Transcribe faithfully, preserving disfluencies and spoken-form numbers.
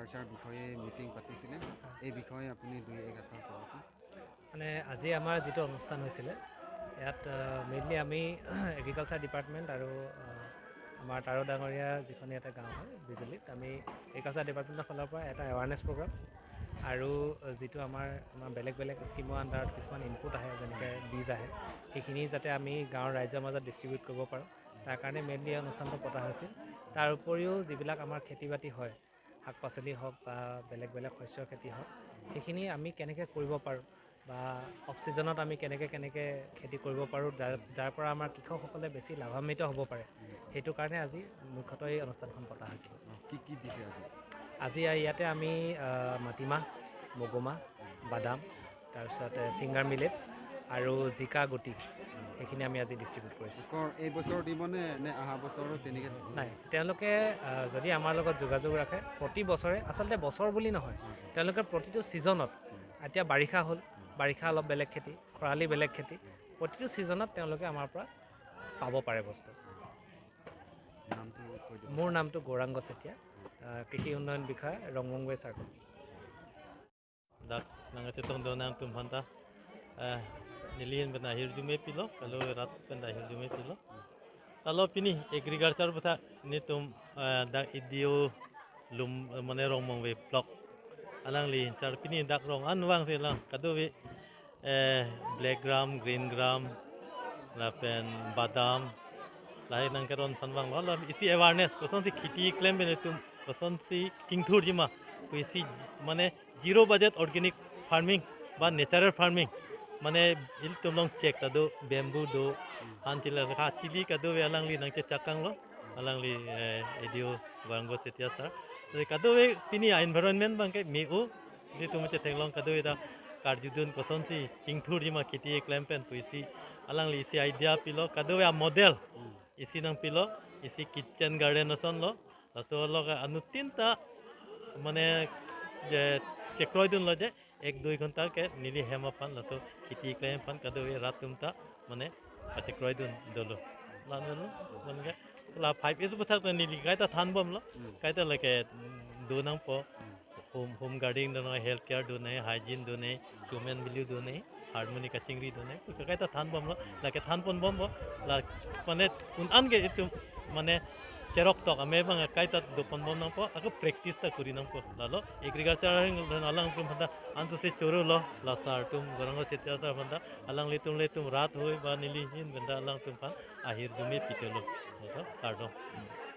এগ্ৰিকালচাৰ বিষয়ে মিটিং পাতিছিলে, এই বিষয়ে আপুনি দুই এষাৰ ক'বচোন। মানে আজি আমাৰ যিটো অনুষ্ঠান হৈছিলে, ইয়াত মেইনলি আমি এগ্ৰিকালচাৰ ডিপাৰ্টমেণ্ট আৰু আহ, আমাৰ তাৰো ডাঙৰীয়া যিখন ইয়াতে গাঁও হয় বিজুলীত, আমি এগ্ৰিকালচাৰ ডিপাৰ্টমেণ্টৰ ফালৰ পৰা এটা এৱাৰনেছ প্ৰগ্ৰাম আৰু যিটো আমাৰ আমাৰ বেলেগ বেলেগ স্কিমৰ আণ্ডাৰত কিছুমান ইনপুট আহে, যেনেকৈ বীজ আহে, সেইখিনি যাতে আমি গাঁৱৰ ৰাইজৰ মাজত ডিষ্ট্ৰিবিউট কৰিব পাৰোঁ, তাৰ কাৰণে মেইনলি এই অনুষ্ঠানটো পতা হৈছিল। তাৰ উপৰিও যিবিলাক আমাৰ খেতি বাতি হয়, শাক পাচলি হওক বা বেলেগ বেলেগ শস্যৰ খেতি হওক, সেইখিনি আমি কেনেকৈ কৰিব পাৰোঁ বা অফ ছিজনত আমি কেনেকৈ কেনেকৈ খেতি কৰিব পাৰোঁ, যাৰ যাৰ পৰা আমাৰ কৃষকসকলে বেছি লাভান্বিত হ'ব পাৰে, সেইটো কাৰণে আজি মুখ্যতঃ এই অনুষ্ঠানখন পতা হৈছিল। কি কি দিছে আজি? আজি ইয়াতে আমি আহ, মাটিমাহ, মগুমাহ, বাদাম, তাৰপিছত ফিংগাৰ মিলেট আৰু জিকা গুটি, সেইখিনি আমি আজি ডিষ্ট্ৰিবিউট কৰিছোঁ। কৰ এই বছৰ দিবনে নে অহা বছৰো তেনেকে? নাই, তেওঁলোকে আহ, যদি আমাৰ লগত যোগাযোগ ৰাখে, প্ৰতি বছৰে, আচলতে বছৰ বুলি নহয়, তেওঁলোকে প্ৰতিটো ছিজনত, এতিয়া বাৰিষা হ'ল, বাৰিষা অলপ বেলেগ খেতি, খৰালি বেলেগ খেতি, প্ৰতিটো ছিজনত তেওঁলোকে আমাৰ পৰা পাব পাৰে বস্তু। নামটো কৈ দিব। মোৰ নামটো গৌৰাংগ চেতিয়া, আহ, কৃষি উন্নয়ন বিষয়া, ৰংমংৱে circle. Dak nangkachetongdun nangtum aphanta eh, neli ahin pen ahirjume pilo, kalo rat pen ahirjume pilo. Kalo pini agriculture butha netum eh, dak idio lum eh, mane Rongmongve block. Alangli char pini dak rong anvang si lang kadove eh, black gram, green gram, lapen badam, lahai nangkeron aphan vanglo, lapen isi awareness kosonsi kheti klem pen netum kosonsi chingthurji ma, pu isi j- mane zero budget organic farming ba natural farming, mane ilitum along chek ta do, bamboo do, han chila kha chili kadove alangli nangchechak tanglo, alangli eh, idio Gaurango Chetia sir. Jadi kadove pini a environment abangke me-o, ilitum chetheklong kadove ta karjudun kosonsi chingthurji ma kheti klem pen pu isi alangli isi idea pilo, kadove a model isi nangpilo, isi kitchen garden asonlo, laso lo ka anuttin ta mane je chekroidunlo je ek dui ghonta ke neli hem aphan laso kheti klem aphan kadove rat atum ta mane kachekroidun dolo. Lan dolo, mane ke la five S butha ta neli kaita thanbomlo, kaita lake do nangpo, home home gardening do nang, health care do nang, hygiene do nang, human value do nang, harmony kachingri do nang, kaita thanbomlo, lake thanponbomlo, la mane un-an ke itum mane cherok tok ame abang kaita doponbom nangpo, ako practice ta kuri nangpo. Lalo agriculture alang atum aphanta ansose chorolo, la sir atum, Gaurango Chetia sir aphanta, alanglitum ilitum rat hoi ba neli ahin pen ta alangtum aphan ahirjume pitelo. Lalo kardom.